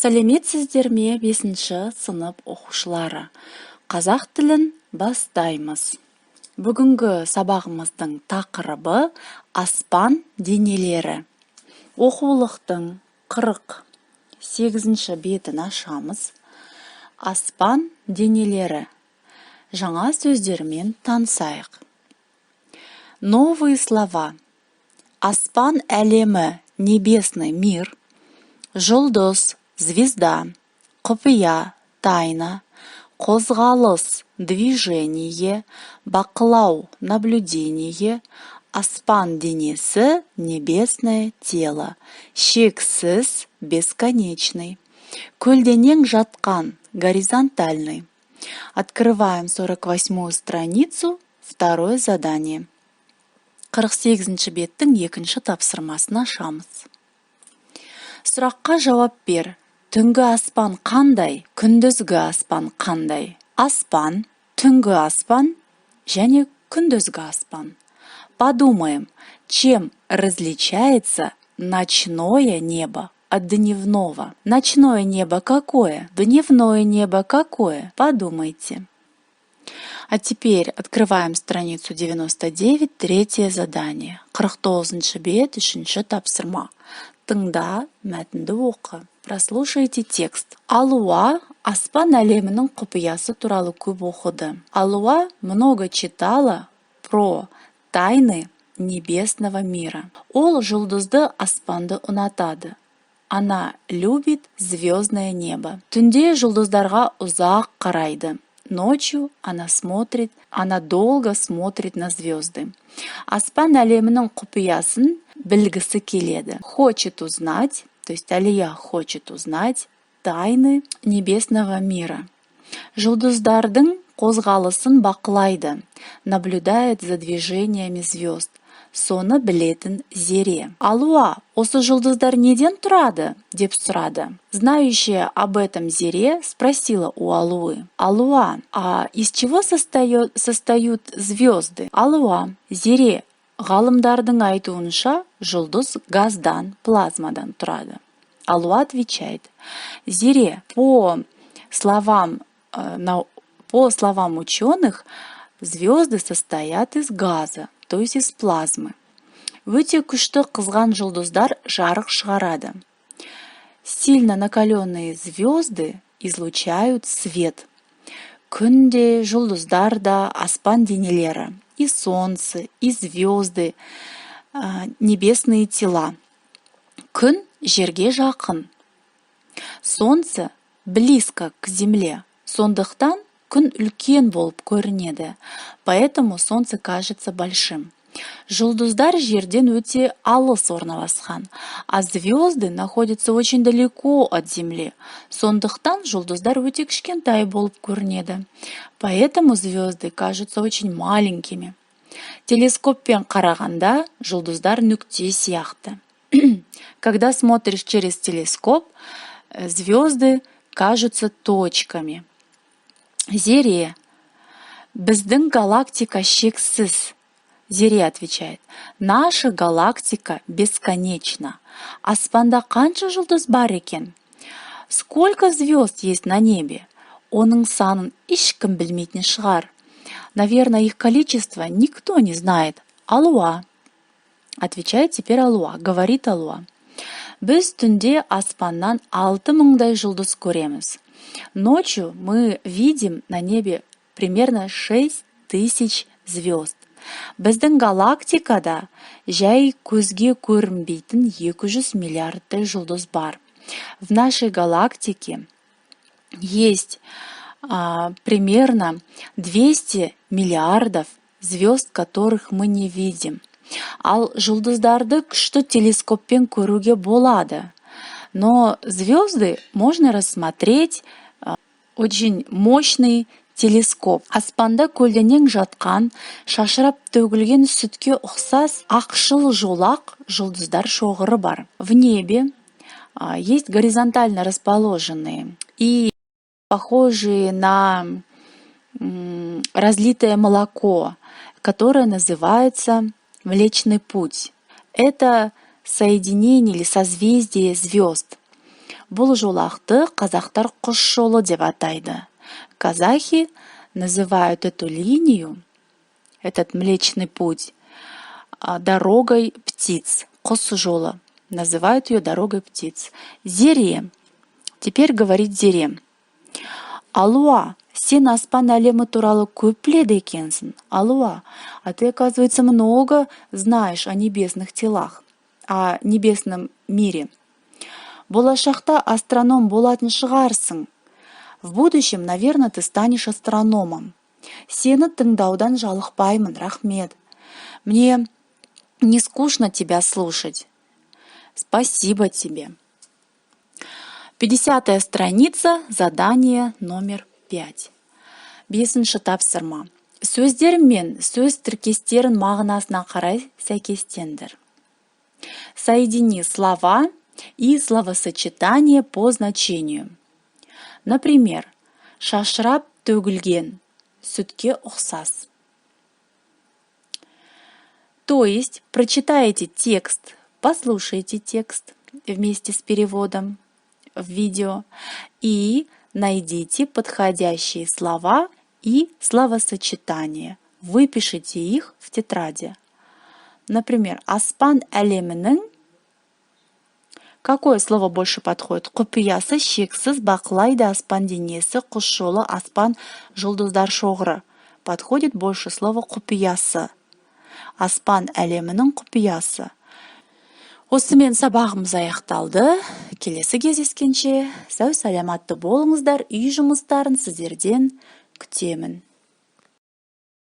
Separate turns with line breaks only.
Сәлеметсіздер ме, бесінші сынып оқушылары! Қазақ тілін бастаймыз. Бүгінгі сабағымыздың тақырыбы – аспан денелері. Оқулықтың 48-ші бетін ашамыз. Аспан денелері. Жаңа сөздермен танысайық. Новые слова. Аспан әлемі – небесный мир, жұлдыз – звезда, құпия – тайна, қозғалыс – движение, бақылау – наблюдение, аспан денесі – небесное тело, шексіз – бесконечный, көлденең жатқан – горизонтальный. Открываем 48-ю страницу, второе задание. 48 беттің екінші тапсырмасын ашамыз. Сұраққа жауап бер. Түнгі аспан қандай? Күндізгі аспан қандай? Аспан, түнгі аспан және күндізгі аспан. Подумаем, чем различается ночное небо от дневного. Ночное небо какое? Дневное небо какое? Подумайте. А теперь открываем страницу 99, третье задание. 49 бет, үшінші тапсырма. Тыңда, мәтінді оқы. Прослушайте текст. Алуа аспан әлемінің құпиясы туралы көп оқыды. Алуа много читала про тайны небесного мира. Ол жұлдызды аспанды ұнатады. Она любит звездное небо. Түнде жұлдыздарға ұзақ қарайды. Ночью она долго смотрит на звезды. Аспан әлемінің құпиясын білгісі келеді. Хочет узнать, то есть Алия хочет узнать тайны небесного мира. Жұлдыздардың қозғалысын бақылайды, наблюдает за движениями звезд. Соны білетін Зере. «Алуа, осы жұлдыздар неден тұрады?» – деп сұрады. Знающая об этом Зере спросила у Алуы: «Алуа, а из чего состоят звезды?» Алуа: «Зере, ғалымдардың айтуынша, жұлдыз газдан, плазмадан тұрады». Алуа отвечает: «Зере, по словам ученых, звезды состоят из газа, то есть из плазмы». Өте күшті қызған жұлдыздар жарық шығарады. Сильно накаленные звезды излучают свет. Күн де, жұлдыздар да – аспан денелері. И солнце, и звезды – небесные тела. Күн жерге жақын. Солнце близко к земле. Сондықтан күн үлкен болып көрінеді. Поэтому солнце кажется большим. Жұлдыздар жерден өте алыс орналасқан. А звезды находятся очень далеко от земли. Сондықтан жұлдыздар өте кішкентай болып көрінеді. Поэтому звезды кажутся очень маленькими. Телескоппен қарағанда жұлдыздар нүкте сияқты. Когда смотришь через телескоп, звезды кажутся точками. Зере: «Біздің галактика шексіз». Зере отвечает: «Наша галактика бесконечна». Аспанда қанша жұлдыз бар екен? Сколько звезд есть на небе? Оның санын ешкім білмейтін шығар. Наверное, их количество никто не знает. Алуа. Отвечает теперь Алуа, говорит Алуа. Біз түнде аспаннан 6000-дай жұлдыз көреміз. Ночью мы видим на небе примерно 6000 звезд. Біздің галактикада жай көзге көрінбейтін 200 миллиардтай жұлдыз бар. В нашей галактике есть примерно 200 миллиардов звезд, которых мы не видим. Ал жұлдыздарды күшті телескоппен көруге болады. Но звезды можно рассмотреть очень мощный телескоп. Аспанда көлденең жатқан, шашырап төгілген сүтке ұқсас ақшыл жолақ жұлдыздар шоғыры бар. В небе есть горизонтально расположенные и похожие на разлитое молоко, которое называется Млечный Путь. Это соединение или созвездие звезд. Бұл жолақты қазақтар құс жолы деп атайды. Казахи называют эту линию, этот Млечный Путь, дорогой птиц, құс жолы. Называют ее дорогой птиц. Зере. Теперь говорит Зере. Алуа, сен аспан әлемі туралы көп біледі екенсің. Алуа, а ты, оказывается, много знаешь о небесных телах, о небесном мире. Болашақта астроном болатын шығарсың. В будущем, наверное, ты станешь астрономом. Сені тыңдаудан жалықпаймын, рахмет. Мне не скучно тебя слушать. Спасибо тебе. 50-я страница, задание номер 5. Бесінші тапсырма. Сөздер мен сөз тіркестерін мағынасына қарай сәйкестендір. Соедини слова и словосочетание по значению. Например, шашырап төгілген, сүтке ұқсас. То есть прочитаете текст, послушайте текст вместе с переводом в видео и найдите подходящие слова и словосочетания. Выпишите их в тетради. Например, аспан әлемінің. Какое слово больше подходит? Құпиясы шексіз, бақылайды аспан денесі, құс жолы, аспан, жұлдыздар шоғыры. Подходит больше слово құпиясы. Аспан әлемінің құпиясы. Осымен сабағымыз аяқталды. Келесі кездескенше сау саламатты болыңыздар. Үй жұмыстарын сіздерден күтемін.